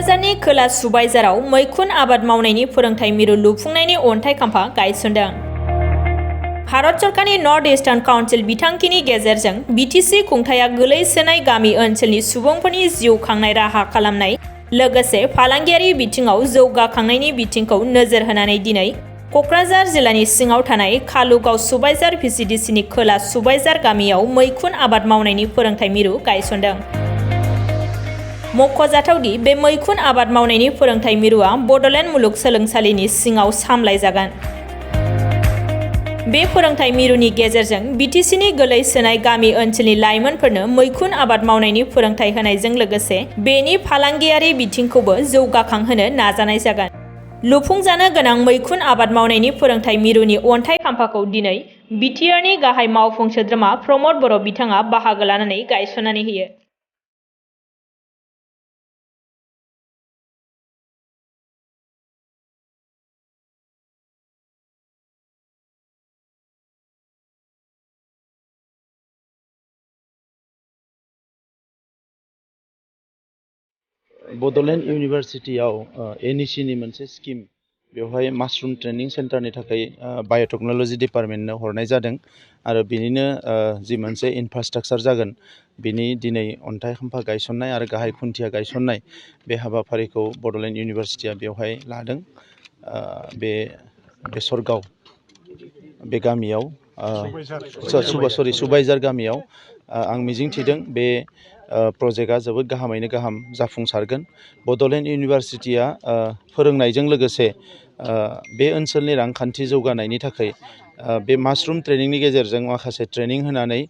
क'क्राझारनि खोला सुबाइजाराव मैखुन आबाद मावनायनि फोरोंथाय मिरु लुफुंनायनि अन्थाइ खाम्फा गायसनदों। भारत सरकारनि नर्थ इस्टार्न काउन्सिल बिथांखिनि गेजेरजों बिटिसि खुंथाया गोलैसोनाय गामि ओनसोलनि सुबुंफोरनि जिउ खांनाय राहा खालामनाय लोगोसे फालांगियारि बिथिङाव जौगाखांनायनि बिथिंखौ नोजोर होनानै दिनै क'क्राझार जिल्लानि सिङाव थानाय कालुगाव सुबाइजार भिसिडिसिनि खोला सुबाइजार गामियाव मैखुन आबाद मावनायनि फोरोंथाय मिरु गायसनदों। मख'जाथावदि बे मैखुन आबाद मावनायनि फोरोंथाय मिरुआ बड'लेण्ड मुलुगसोलोंसालिनि सिङाव सामलायजागोन। बे फोरोंथाय मिरुनि गेजेरजों बिटिसिनि गोलैसोनाय गामि ओनसोलनि लाइमोनफोरनो मैखुन आबाद मावनायनि फोरोंथाय होनायजों लोगोसे बेनि फालांगियारि बिथिंखौबो जौगाखांहोनो नाजानाय जागोन। लुफुंजानो गोनां मैखुन आबाद मावनायनि फोरोंथाय मिरुनि अन्थाइ खाम्फाखौ दिनै बिटिआरनि गाहाय मावफुं सोद्रोमा प्रमद बर' बिथाङा बाहागो लानानै गायसननानै होयो। बड'लेण्ड इउनिभारसिटियाव एनइसिनि मोनसे स्किम बेवहाय मासरुम ट्रेनिं सेन्टारनि थाखाय बाय'टेक्न'लजि डिपार्टमेन्टनो हरनाय जादों आरो बिनिनो जि मोनसे इनफ्रास्ट्राक्चार जागोन बिनि दिनै अन्थाइ खाम्फा गायसननाय आरो गाहाय खुन्थिया गायसननाय बे हाबाफारिखौ बड'लेण्ड इउनिभारसिटिया बेवहाय लादों। बे बेसरगाव बे गामियाव सुबाइजार गामियाव आं मिजिंथिदों बे प्रजेक्टआ जोबोद गाहामैनो गाहाम जाफुंसारगोन। बड'लेण्ड इउनिभारसिटिया फोरोंनायजों लोगोसे बे ओनसोलनि रांखान्थि जौगानायनि थाखाय बे मासरुम ट्रेनिंनि गेजेरजों माखासे ट्रेनिं होनानै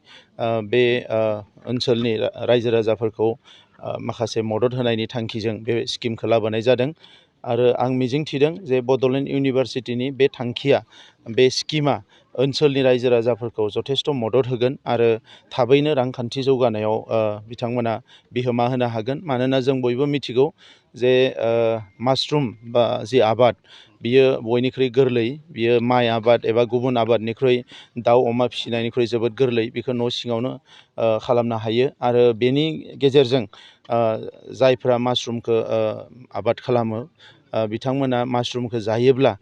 बे ओनसोलनि रायजो राजाफोरखौ माखासे मदद होनायनि थांखिजों बे स्किमखौ लाबोनाय जादों आरो आं मिजिंथिदों जे बड'लेण्ड इउनिभारसिटिनि बे थांखिया बे स्किमा ओनसोलनि रायजो राजाफोरखौ जथेस्थ' मदद होगोन आरो थाबैनो रांखान्थि जौगानायाव बिथांमोना बिहोमा होनो हागोन। मानोना जों बयबो मिथिगौ जे मासरुम बा जि आबाद बियो बयनिख्रुइ गोरलै, बियो माइ आबाद एबा गुबुन आबादनिख्रुइ दाउ अमा फिसिनायनिख्रुइ जोबोद गोरलै, बेखौ न' सिङावनो खालामनो हायो आरो बेनि गेजेरजों जायफ्रा मासरुमखौ आबाद खालामो बिथांमोना मासरुमखौ जायोब्ला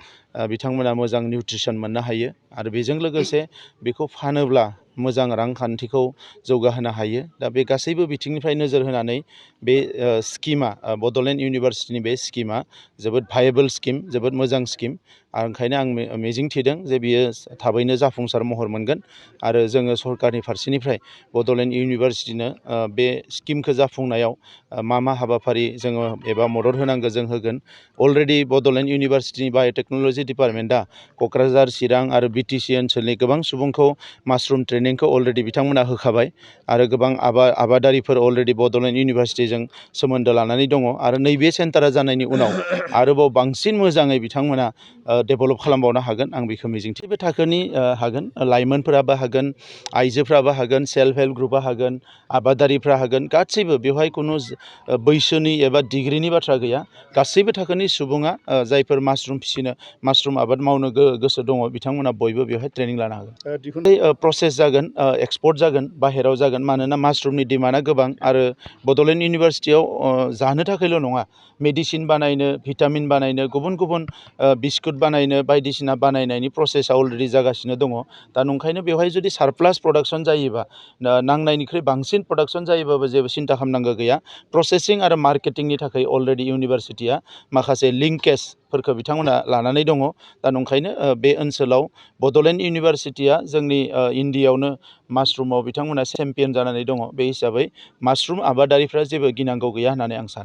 बिथांमोना मोजां निउट्रिसन मोननो हायो आरो बेजों लोगोसे बेखौ फानोब्ला मोजां रांखान्थिखौ जौगाहोनो हायो। दा बे गासैबो बिथिंनिफ्राय नोजोर होनानै बे स्किमा बड'लेण्ड इउनिभारसिटिनि बे स्किमा जोबोद भायेबल स्किम, जोबोद मोजां स्किम आरो ओंखायनो आं मिजिंथिदों जे बियो थाबैनो जाफुंसार महर मोनगोन आरो जोङो सरकारनि फारसेनिफ्राय बड'लेण्ड इउनिभारसिटिनो बे स्किमखौ जाफुंनायाव मा हाबाफारि जोङो एबा मदद होनांगौ जों होगोन। अलरेडि बड'लेण्ड इउनिभारसिटिनि बाय'टेक्न'लजि डिपार्टमेन्टआ क'क्राझार, चिरां आरो बिटिसि ओनसोलनि गोबां सुबुंखौ मासरुम ट्रेनिंखौ अलरेडि बिथांमोना होखाबाय आरो गोबां आबादारिफोर अलरेडि बड'लेण्ड इउनिभारसिटिजों सोमोन्दो लानानै दङ आरो नैबे सेन्टारा जानायनि उनाव आरोबाव बांसिन मोजाङै बिथांमोना डेभेलप खालामबावनो हागोन आं बेखौ मिजिंथियो। बे थाखोनि हागोन, लाइमोनफोराबो हागोन, आइजोफ्राबो हागोन, सेल्फ हेल्प ग्रुपआ हागोन, आबादारिफ्रा हागोन, गासैबो बेवहाय खुनु बैसोनि एबा डिग्रिनि बाथ्रा गैया। गासैबो थाखोनि सुबुङा जायफोर मासरुम आबाद मावनो गोसो दङ बिथांमोना बयबो बेवहाय ट्रेनिं लानो हागोन। प्रसेस जागोन, एक्सपर्ट जागोन, बाहेराव जागोन, मानोना मासरुमनि डिमान्डआ गोबां आरो बड'लेण्ड इउनिभारसिटियाव जानो थाखायल' नङा, मेडिसिन बानायनो, भिटामिन बानायनो, गुबुन गुबुन बिस्कुट बानायनो, बायदिसिना बानायनायनि प्रसेसआ अलरेडि जागासिनो दङ। दा नंखायनो बेवहाय जुदि सारप्लास प्रडाक्सन जायोबा, नांनायनिख्रुइ बांसिन प्रडाक्सन जायोबाबो जेबो सिन्था खालामनांगौ गैया। प्रसेसिं आरो मार्केटिंनि थाखाय अलरेडि इउनिभारसिटिया माखासे लिंकेजफोरखौ बिथांमोना लानानै दङ। दा नंखायनो बे ओनसोलाव बड'लेण्ड इउनिभारसिटिया जोंनि इन्डियायावनो मासरुमाव बिथांमोना चेम्पियन जानानै दङ। बे हिसाबै मासरुम आबादारिफ्रा जेबो गिनांगौ गैया होननानै आं सानो।